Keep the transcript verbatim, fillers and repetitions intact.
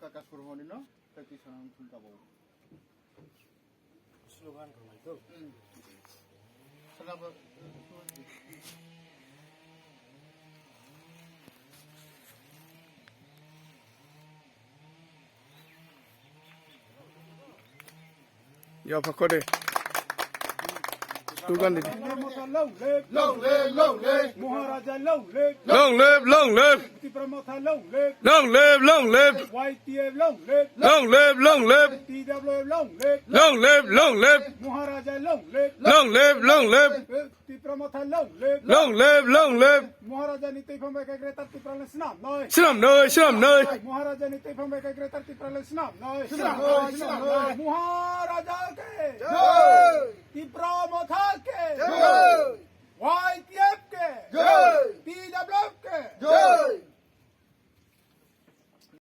Kasur honi no, tei twi sanang thun ka bo. Slogan rok lai to. Hmm. Sala ba. Ya, pakode. Slogan di. Long live, long live. Maharaja long live. Long live, long live. Tipra Motha long live. Long live, long live. Y T F long live. Long live, long live. T W F long live. Long live, long live. Maharaja long live. Long live, long live. Tipra Motha long live. Long live, long live. Maharaja ni twi phang bai khe Greater Tipraland swnam noi. Swnam noi, swnam noi. Maharaja ni twi phang bai khe Greater Tipraland swnam noi. Swnam noi, swnam noi. Maharaja ke. Jai. Tipra Motha ke. Jai. Y T F ke. Jai. T W F ke. Jai.